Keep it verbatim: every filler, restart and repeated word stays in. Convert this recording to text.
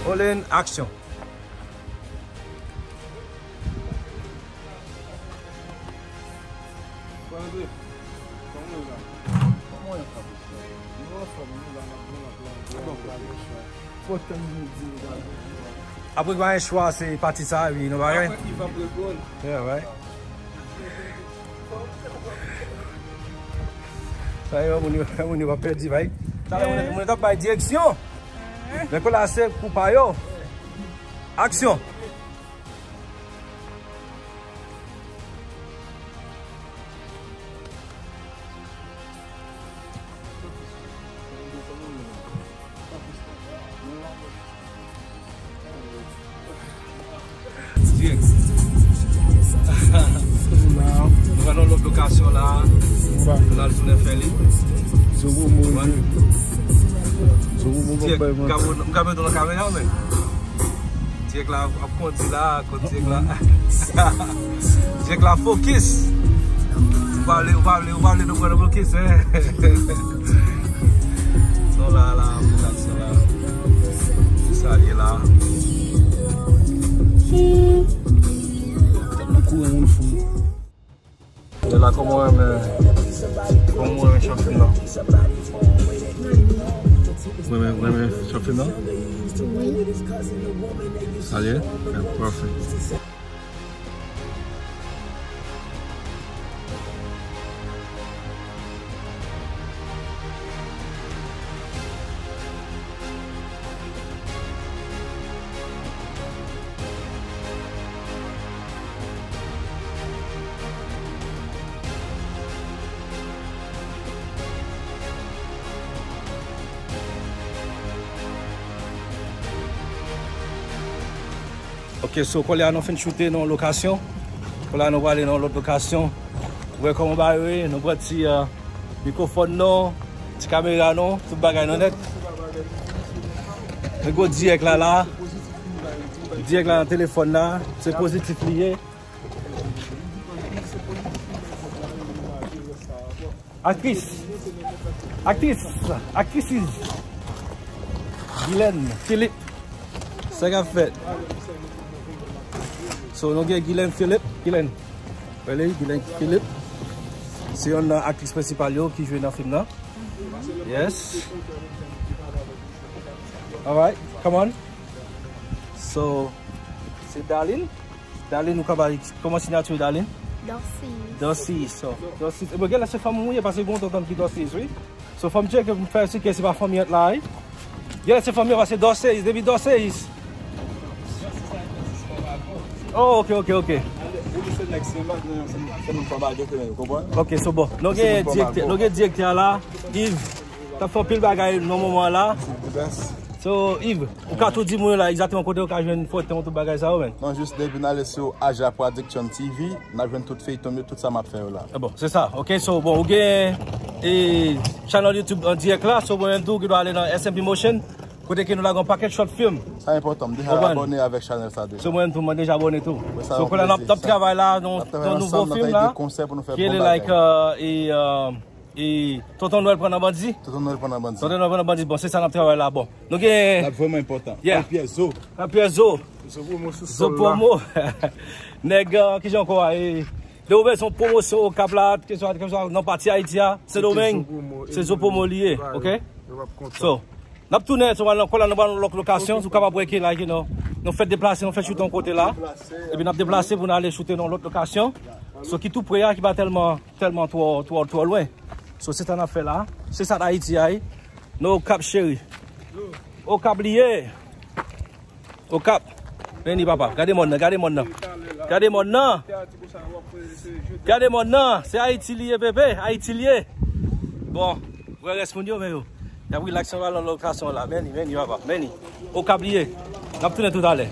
Rolling, action. Apre pa gen chwa, se pati sa, epi nou pa gen. Yeah, right. Sa yo, moun yo, moun yo pa pèdi, bay. Sa yo, moun yo, moun yo t ap bay direksyon. Men kou la, se kou pa yo. Aksyon. Dirèk. Nou pral nan lòt lokasyon la. Nou al tounen fè li. Dirèk. M ka mete nan kamera, men. Dirèk la ap kondi la, kondi dirèk la. Dirèk la fokis. Ou pa vle, ou pa vle, ou pa vle nou pran nan fokis, hein? Son la, la, pwodiksyon la. Sa li ye la. Tèlman kouran moun fou. E la, kòman w renmen, kòman w renmen short film nan? Ou renmen, ou renmen short film nan? Wi. Sa li ye? Yeah, perfect. Ok, so, kounye a nou fin choute nan yon lokasyon. Kounye a nou prale nan yon lòt lokasyon. Ou wè kòman bagay yo ye, nou pran ti, euh, mikwofòn nou, ti kamera nou, tout bagay nou nèt. Men gwo dirèk la la. Dirèk la nan telefòn la, se pozitif li ye. Aktris. Aktris. Aktris. Guylaine Philippe. Sa k ap fèt? So, nou gen Guylaine Philippe. Guylaine. Rele Guylaine Philippe. Se youn nan aktris prensipal yo ki jwe nan fim nan. Yes. Alright, come on. So, se Darline. Darline, ou ka bay, kòman siyati w, Darline? Dorcise. Dorcise, so. Dorcise. E bon, genlè se fanmi w ye, paske gen yon tantan ki Dorcise, wi. So, fò m tcheke pou m fè si ke se pa fanmi an la, wi. Genlè se fanmi an, paske Dorcise, depi Dorcise. Oh, ok, ok, ok. Ok, so bon. Nou gen direktè, nou gen direktè la, Yves. T ap fè anpil bagay nan moman la. So, Yves, ou ka tou di moun yo la egzakteman kote yo ka jwenn fòtè yon tout bagay sa yo, men. Non, jis depi n ale sou Aja Production T V, n ap jwenn tout feyton yo, tout sa m ap fè yo la. Ah bon, se sa. Ok, so, bon, ou gen, e, channel YouTube an dirèk la, so, mwen menm tou, ki dwe ale nan S M P Motion, kote ke nou lage yon pakèt short film. Sa enpòtan, m deja abòne avèk channel sa deja. So, mwen menm tou, mwen deja abòne tou. So, kounye a n ap, n ap travay la, nan yon nouvo fim la, ki rele, like, euh, e, euh, E Tonton Nwèl pran nan bandi. Tonton Nwèl pran nan bandi. Tonton Nwèl pran nan bandi. Bon, se sa n ap travay la. Bon, nou gen. Sa vrèman enpòtan. Yeah. Anpyè zo. Anpyè zo. Zo pwomo sou sòl la. Zo pwomo. Nèg, euh, kijan ankò a? E, lè ou bezwen pwomosyon Okap la, keswa, keswa nan pati Ayiti a, Sendomeng, se zo pwomo li ye, ok? So, n ap tounen, so, nan kounye a, nou pral nan lòt lokasyon, si w kapab wè ke la, you know, nou fèt deplase, nou fèt choute yon kote la. Epi n ap deplase pou n ale choute nan lòt lokasyon. So, ki tou pre a, ki pa tèlman tèlman twò, twò, twò lwen. So, se sa n ap fè la. Se sa Ayiti a ye. Nou Okap cheri. Okap li ye. Okap. Vini, papa. Gade mòn nan, gade mòn nan. Gade mòn nan. Gade mòn nan. Se Ayiti li ye, bebe. Ayiti li ye. Bon, vrè rès moun yo, men yo. Y ap relax anba nan lokasyon la. Men li, men li, papa. Men li. Okap li ye. N ap tounen toutalè.